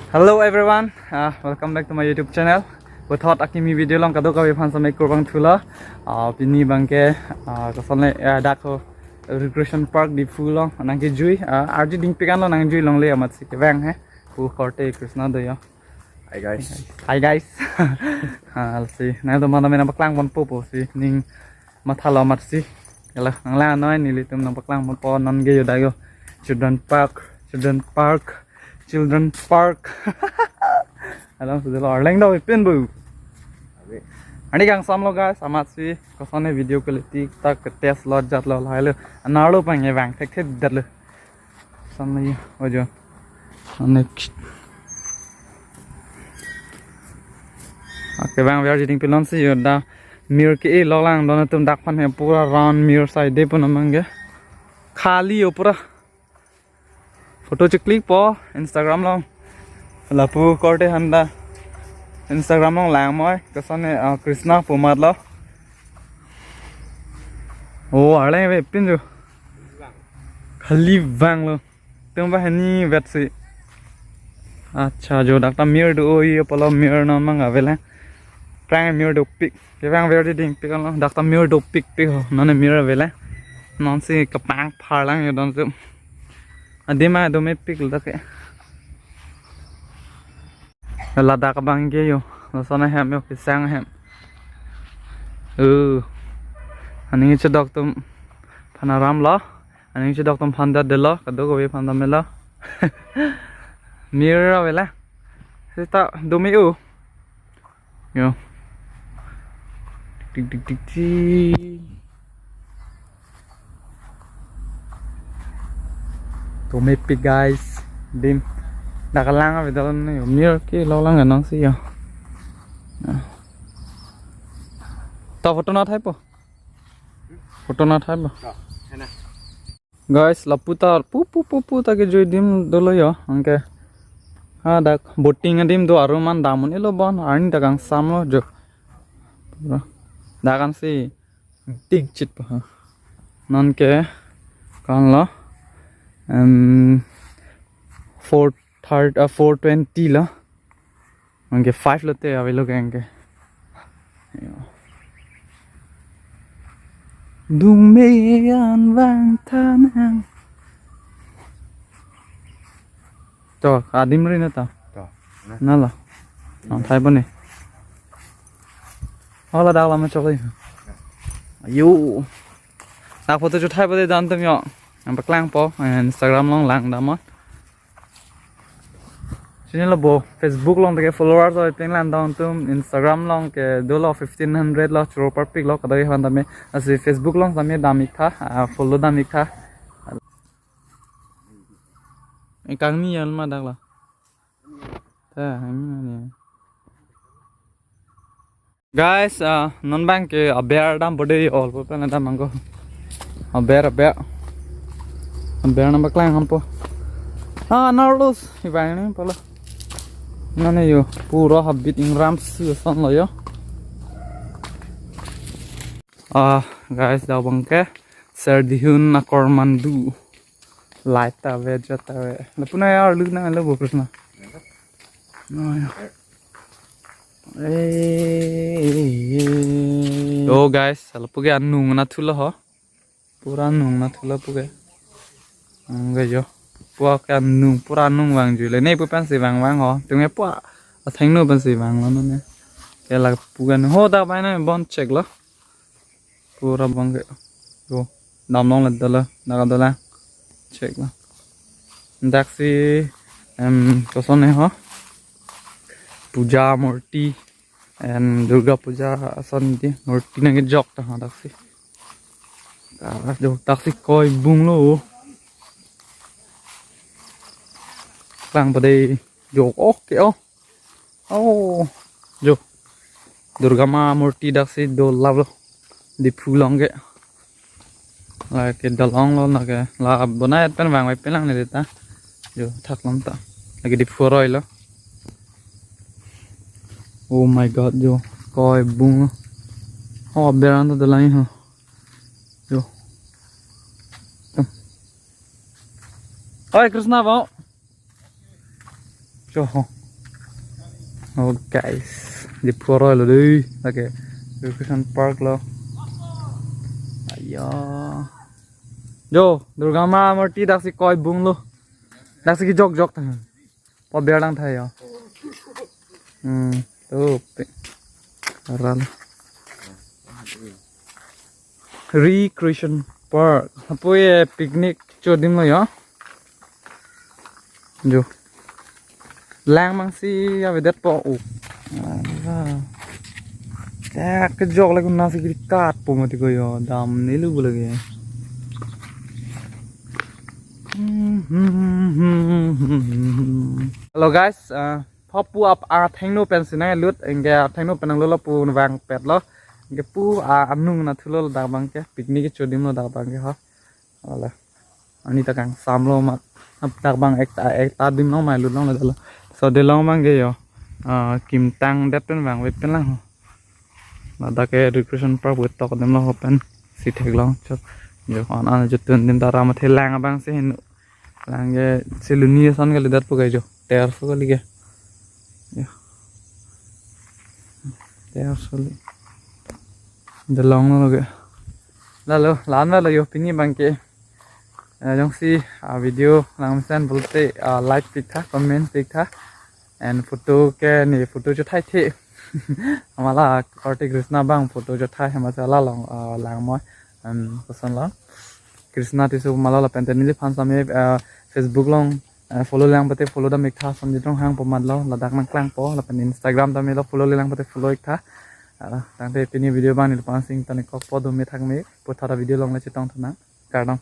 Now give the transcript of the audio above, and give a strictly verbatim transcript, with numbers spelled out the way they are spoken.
Hello everyone, uh, welcome back to my YouTube channel. Puthot akimi video along kadokave aphan seme kurvangthu lo. Uh, pini abangke, uh, kosonle, uh, dak ho Recreation Park Diphu along nangkejui, uh, arju dingpik anlo nangjui longle amatsi kevang he. Pu korte Krishna do yo. Hi guys. Hi guys. Ah, si, nangtum aphan tame nangpaklang ponpo po si, ning mathalo amatsi. Kala, nanglang noi nelitum nangpaklang ponpo, non ke yo dak yo. Children Park, Children Park, Children Park. Along sudah lo, arleng do ipin bu. Ani kangsamlo guys, amatsi, kosonle video quality ta ke test lo jat lo lahai lo. Anarlo pangkevang thekthedetlo. Samle yo, ojo. Next. Oke bang, we are sitting pilon si yo da. Mir ke-e lo lang don atum dak aphan he pura round mir side de pun amang ke. Khali yo pura. Photo cheklik po Instagram along. Lapu korte handa Instagram along lang moi. Kosonle, ah, Krishna pu amatlo. Oh, arleng ve pin jo. Khali vanglo. Tum banghini vetsi. Acha, jo dak ta mir do oi, apotlo mir non mang avelang. Prang mir dopik. Kevang ver di dingpik lo. Dak ta mir dopikpik ho. Non mir avelang. Non si kepang pharlang yo don tu. Adim adom mepik lo dak ke. Ladak abangke yo. Lason ahem yo, kesang ahem. Uh. Aning chedok atum aphan aram lo. Aning chedok atum aphan ta delo, kadokave aphan ta melo. Mir avela. Seta do me-o. Yo. Tik tik tik tik. Do mepik guys. Dim. Dak alang avedal ni yo. Mir ke lo lang anang si yo. To photo na thai po. Photo na thai po. Guys, lapu ta pu pu pu pu ta kejui adim dolo yo, anke. Ha dak boating adim do, aru man dam un-elo bon, arni dak kangsamlo jo. Pura. Dak ansi dingchit po ha. Non ke ko-an lo. Em, four thirty, uh, four twenty lo. Anke five lote avelo ke anke. Yo. Dungme an vangthan ang. To, adim ri na ta. To, na. Na la. Nang thai bone. Hola dak lama chok. Ayo. Dak photo chu thai bone dan tum yo. Nangpaklang po, eh, Instagram along lang damnon. Sini lo bo, Facebook along ta ke followers oi peng lang dong tum, Instagram along ke dolo fifteen hundred lo, choro parpik lo, kadai han dame, lasi Facebook along tame dam-ik tha, ah, follow dam-ik tha. Ekang ni yan ma dak lo. Ta, ini ni. Guys, ah, non abangke aber dam bode yo, olpo pen dam angko. Aber, aber. Aber nangpaklang ampo. Ah, narlos, ibang ni pala. Nane yo, pura habit ingram si son lo yo. Ah, guys, dak abangke Serdihun Akormandu. Light ta ave, jat ta ave. Lapu na ya, arlu na lo bo Krishna. No, ya. Eh. Yo guys, lapu ke anung nathulo ho. Pura anung nathulo lapu ke. Ang ke yo. Pura ke anung, pura anung vangjui le. Ne pu pensi vang vang ho. Tum ke pura athengno pensi vanglo ne. Ke lapu ke anung ho dak bai na bon chek lo. Pura abangke. Yo. Damlong le dolo, dak dolo. Chek lo. Daksi, em, koson ne ho? Puja murti. Em, Durga Puja ason di murti nangkejok ta ha daksi. Ah, jo daksi koi bung lo. Lang pada jo, oke, oh. Oh, jo. Durga ma murti daksi do lab lo. Diphu along ke. Lake dolong lo lake. La bonai pen vang vai pen lang ne ta. Jo, thak lam ta. Lake Diphu aroi lo. Oh my God, jo. Koi bung lo. Oh, berang ta dolang ho. Jo. Oi, Krishna, bo. Jo ho. Oh guys, Diphu aroi lo dei. Lake Recreation Park lo. Ayo. Jo, Durga Ma murti daksi koi bung lo. Daksi kejok jok tha. Po biar lang tha yo. Hmm, tuh. Pe. Aral. Recreation Park. Apo ye picnic cho adim lo yo. Jo. Lang abang si avedet po u. Ala. Kejok lagi nasi kiri kat po mati ko yo. Dam nilu lagi. Hello guys, uh, pho pu ap athengno pen si nanglut, anke athengno pen nanglut lo pu vangpet lo. Anke pu a anung nathu lo dak abang ke, picnic cho adim lo dak abang ke ho. Ala. Ani ta kangsam lo mat. Dak abang ekta ekta adim long mai lut long lo dalo. So de long abang ke yo. Ah, kim tangdet pen vangve pen lang ho. Ladak ke Recreation Park betok adim lo ho pen. Si theklong chot. Jo an an jo tun adim ta ram athe lang abang si henu. Lang ke si luni ason kalidet po ke jo. Terso kali ke. Jo. Terso li. De long lo ke. Lalo, lan lo yo pini abang ke. Eh, jongsi, ah, video langmesen pulote, ah, like pik tha, comment pik tha. And photo ke ne photo chothai the. Amat la korte Krishna abang photo chothai amat si la long, ah, lang moi. And koson lo. Krishna Tisso amat lo lapen te neliphan same, ah, Facebook along, ah, follow lang pute follow dam ik tha, Sonjit Ronghang pu amat lo, ladak nangklang po, lapen Instagram tame lo follow lang pute follow ik tha. Ah, tangte pini video abang neliphan si ington ik kok po, dome thakme, puthot a video along le chetong tha nang. Kardom.